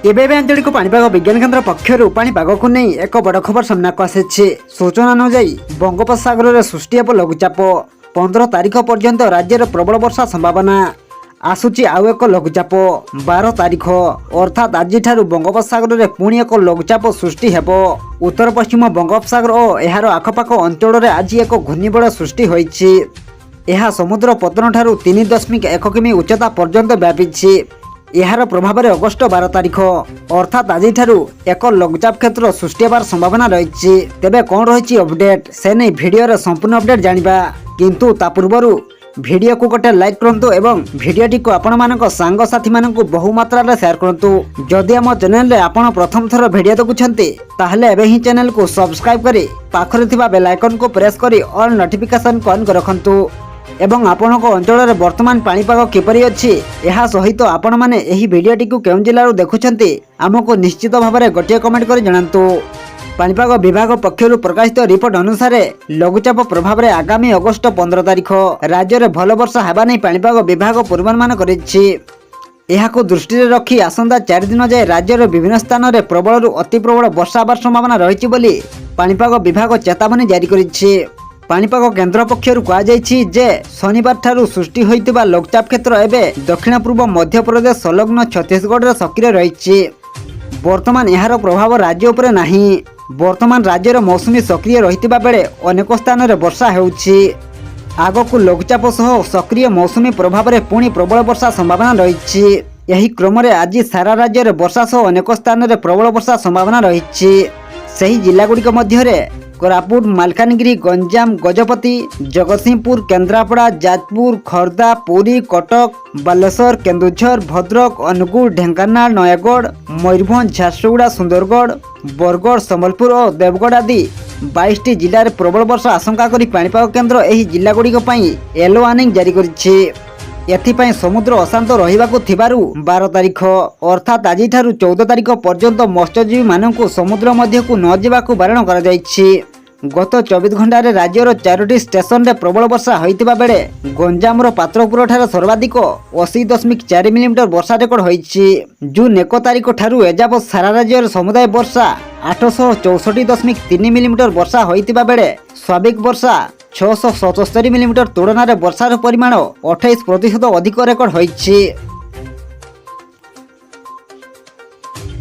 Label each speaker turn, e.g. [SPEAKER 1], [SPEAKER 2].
[SPEAKER 1] ଏବେ ଏବେ ଆଞ୍ଚଳିକ ପାଣିପାଗ ବିଜ୍ଞାନ କେନ୍ଦ୍ର ପକ୍ଷରୁ ପାଣିପାଗକୁ ନେଇ ଏକ ବଡ଼ ଖବର ସାମ୍ନାକୁ ଆସିଛି। ସୂଚନା ଅନୁଯାୟୀ, ବଙ୍ଗୋପସାଗରରେ ସୃଷ୍ଟି ହେବ ଲଘୁଚାପ। 15 ତାରିଖ ପର୍ଯ୍ୟନ୍ତ ରାଜ୍ୟରେ ପ୍ରବଳ ବର୍ଷା ସମ୍ଭାବନା। ଆସୁଛି ଆଉ ଏକ ଲଘୁଚାପ। 12 ତାରିଖ, ଅର୍ଥାତ୍ ଆଜିଠାରୁ ବଙ୍ଗୋପସାଗରରେ ପୁଣି ଏକ ଲଘୁଚାପ ସୃଷ୍ଟି ହେବ। ଉତ୍ତର ପଶ୍ଚିମ ବଙ୍ଗୋପସାଗର ଓ ଏହାର ଆଖପାଖ ଅଞ୍ଚଳରେ ଆଜି ଏକ ଘୂର୍ଣ୍ଣିବଳୟ ସୃଷ୍ଟି ହୋଇଛି। ଏହା ସମୁଦ୍ର ପତ୍ତନଠାରୁ 3.1 କିମି ଉଚ୍ଚତା ପର୍ଯ୍ୟନ୍ତ ବ୍ୟାପିଛି। ଏହାର ପ୍ରଭାବରେ ଅଗଷ୍ଟ 12 ତାରିଖ, ଅର୍ଥାତ୍ ଆଜିଠାରୁ ଏକ ଲଘୁଚାପ କ୍ଷେତ୍ର ସୃଷ୍ଟି ହେବାର ସମ୍ଭାବନା ରହିଛି। ତେବେ କ'ଣ ରହିଛି ଅପଡେଟ୍, ସେ ନେଇ ଭିଡ଼ିଓରେ ସମ୍ପୂର୍ଣ୍ଣ ଅପଡେଟ୍ ଜାଣିବା। କିନ୍ତୁ ତା ପୂର୍ବରୁ ଭିଡ଼ିଓକୁ ଗୋଟେ ଲାଇକ୍ କରନ୍ତୁ ଏବଂ ଭିଡ଼ିଓଟିକୁ ଆପଣମାନଙ୍କ ସାଙ୍ଗସାଥିମାନଙ୍କୁ ବହୁ ମାତ୍ରାରେ ସେୟାର କରନ୍ତୁ। ଯଦି ଆମ ଚ୍ୟାନେଲରେ ଆପଣ ପ୍ରଥମ ଥର ଭିଡ଼ିଓ ଦେଖୁଛନ୍ତି, ତାହେଲେ ଏବେ ହିଁ ଚ୍ୟାନେଲକୁ ସବସ୍କ୍ରାଇବ୍ କରି ପାଖରେ ଥିବା ବେଲ୍ ଆଇକନ୍କୁ ପ୍ରେସ୍ କରି ଅଲ୍ ନୋଟିଫିକେସନ୍କୁ ଅନ୍ କରି ରଖନ୍ତୁ। ଏବଂ ଆପଣଙ୍କ ଅଞ୍ଚଳରେ ବର୍ତ୍ତମାନ ପାଣିପାଗ କିପରି ଅଛି, ଏହା ସହିତ ଆପଣମାନେ ଏହି ଭିଡ଼ିଓଟିକୁ କେଉଁ ଜିଲ୍ଲାରୁ ଦେଖୁଛନ୍ତି, ଆମକୁ ନିଶ୍ଚିତ ଭାବରେ ଗୋଟିଏ କମେଣ୍ଟ କରି ଜଣାନ୍ତୁ। ପାଣିପାଗ ବିଭାଗ ପକ୍ଷରୁ ପ୍ରକାଶିତ ରିପୋର୍ଟ ଅନୁସାରେ, ଲଘୁଚାପ ପ୍ରଭାବରେ ଆଗାମୀ ଅଗଷ୍ଟ 15 ତାରିଖ ରାଜ୍ୟରେ ଭଲ ବର୍ଷା ହେବା ନେଇ ପାଣିପାଗ ବିଭାଗ ପୂର୍ବାନୁମାନ କରିଛି। ଏହାକୁ ଦୃଷ୍ଟିରେ ରଖି ଆସନ୍ତା 4 ଦିନ ଯାଏ ରାଜ୍ୟର ବିଭିନ୍ନ ସ୍ଥାନରେ ପ୍ରବଳରୁ ଅତି ପ୍ରବଳ ବର୍ଷା ହେବାର ସମ୍ଭାବନା ରହିଛି ବୋଲି ପାଣିପାଗ ବିଭାଗ ଚେତାବନୀ ଜାରି କରିଛି। ପାଣିପାଗ କେନ୍ଦ୍ର ପକ୍ଷରୁ କୁହାଯାଇଛି ଯେ ଶନିବାର ଠାରୁ ସୃଷ୍ଟି ହୋଇଥିବା ଲଘୁଚାପ କ୍ଷେତ୍ର ଏବେ ଦକ୍ଷିଣ ପୂର୍ବ ମଧ୍ୟପ୍ରଦେଶ ସଂଲଗ୍ନ ଛତିଶଗଡ଼ରେ ସକ୍ରିୟ ରହିଛି। ବର୍ତ୍ତମାନ ଏହାର ପ୍ରଭାବ ରାଜ୍ୟ ଉପରେ ନାହିଁ। ବର୍ତ୍ତମାନ ରାଜ୍ୟରେ ମୌସୁମୀ ସକ୍ରିୟ ରହିଥିବା ବେଳେ ଅନେକ ସ୍ଥାନରେ ବର୍ଷା ହେଉଛି। ଆଗକୁ ଲଘୁଚାପ ସହ ସକ୍ରିୟ ମୌସୁମୀ ପ୍ରଭାବରେ ପୁଣି ପ୍ରବଳ ବର୍ଷା ସମ୍ଭାବନା ରହିଛି। ଏହି କ୍ରମରେ ଆଜି ସାରା ରାଜ୍ୟରେ ବର୍ଷା ସହ ଅନେକ ସ୍ଥାନରେ ପ୍ରବଳ ବର୍ଷା ସମ୍ଭାବନା ରହିଛି। ସେହି ଜିଲ୍ଲାଗୁଡ଼ିକ ମଧ୍ୟରେ କୋରାପୁଟ, ମାଲକାନଗିରି, ଗଞ୍ଜାମ, ଗଜପତି, ଜଗତସିଂହପୁର, କେନ୍ଦ୍ରାପଡ଼ା, ଯାଜପୁର, ଖୋର୍ଦ୍ଧା, ପୁରୀ, କଟକ, ବାଲେଶ୍ୱର, କେନ୍ଦୁଝର, ଭଦ୍ରକ, ଅନୁଗୁଳ, ଢେଙ୍କାନାଳ, ନୟାଗଡ଼, ମୟୂରଭଞ୍ଜ, ଝାରସୁଗୁଡ଼ା, ସୁନ୍ଦରଗଡ଼, ବରଗଡ଼, ସମ୍ବଲପୁର ଓ ଦେବଗଡ଼ ଆଦି 22ଟି ଜିଲ୍ଲାରେ ପ୍ରବଳ ବର୍ଷା ଆଶଙ୍କା କରି ପାଣିପାଗ କେନ୍ଦ୍ର ଏହି ଜିଲ୍ଲାଗୁଡ଼ିକ ପାଇଁ ୟେଲୋ ୱାର୍ଣ୍ଣିଂ ଜାରି କରିଛି। ଏଥିପାଇଁ ସମୁଦ୍ର ଅଶାନ୍ତ ରହିବାକୁ ଥିବାରୁ 12 ତାରିଖ, ଅର୍ଥାତ୍ ଆଜିଠାରୁ 14 ତାରିଖ ପର୍ଯ୍ୟନ୍ତ ମତ୍ସ୍ୟଜୀବୀମାନଙ୍କୁ ସମୁଦ୍ର ମଧ୍ୟକୁ ନ ଯିବାକୁ ବାରଣ କରାଯାଇଛି। ଗତ 24 ଘଣ୍ଟାରେ ରାଜ୍ୟର ଚାରୋଟି ଷ୍ଟେସନରେ ପ୍ରବଳ ବର୍ଷା ହୋଇଥିବା ବେଳେ ଗଞ୍ଜାମର ପାତ୍ରପୁରଠାରେ ସର୍ବାଧିକ 80.4 ମିଲିମିଟର ବର୍ଷା ରେକର୍ଡ ହୋଇଛି। ଜୁନ୍ 1 ତାରିଖ ଠାରୁ ଏଯାବତ୍ ସାରା ରାଜ୍ୟରେ ସମୁଦାୟ ବର୍ଷା 864.3 ମିଲିମିଟର ବର୍ଷା ହୋଇଥିବା ବେଳେ ସ୍ୱାଭାବିକ ବର୍ଷା 677 ମିଲିମିଟର ତୁଳନାରେ ବର୍ଷାର ପରିମାଣ 28% ଅଧିକ ରେକର୍ଡ ହୋଇଛି।